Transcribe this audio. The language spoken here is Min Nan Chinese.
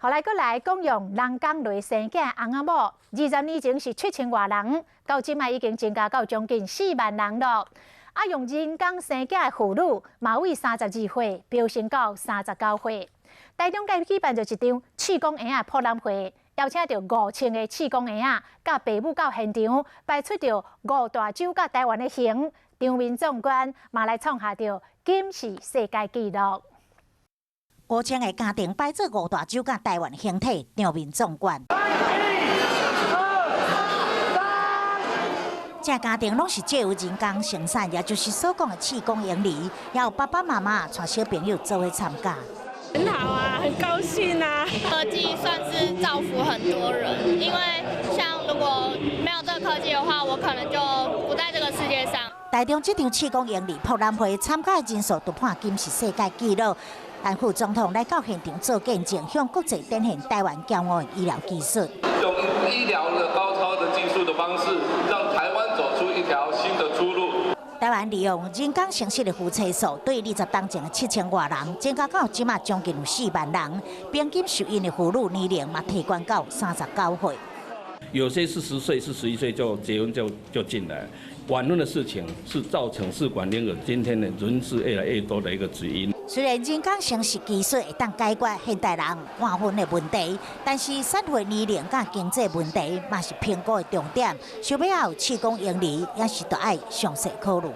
後來閣來講用人工來生囝翁仔某，20年前是7000外人，到這擺已經增加到將近4萬人囉。啊，用人工生囝的婦女，嘛為32歲飆升到39歲。台中閣舉辦著一場試管嬰仔博覽會，邀請著5000個試管嬰仔，佮爸母到現場擺出著五大洲佮台灣的形，場面壯觀，嘛來創下著金氏世界紀錄。5000個家庭擺做五大洲佮台灣形體，場面壯觀。這家庭攏是藉由人工生產，也就是所講的試管嬰兒，也有爸爸媽媽帶小朋友做伙參加。很好啊，很高興啊！科技算是造福很多人，因為像如果沒有這個科技的話，我可能就不在這個世界上。台中這場試管嬰兒博覽會參加的人數突破金氏世界紀錄。韓副總統來到現場做見證，向國際展現台灣驕傲的醫療技術。用醫療的高超的技術的方式，讓台灣走出一條新的出路。台灣利用人工生殖的夫妻數，對20冬前的7000外人，增加到這馬將近有4萬人。平均受孕的婦女年齡嘛提懸到39歲。有些是10歲、是11歲就結婚就進來，晚婚的事情是造成試管嬰兒今天的人數越來越多的一個主因。雖然人工生殖技術會當解決現代人晚婚的問題，但是產婦年齡佮經濟問題嘛是評估的重點。想欲有試管嬰兒，也是著愛詳細考慮。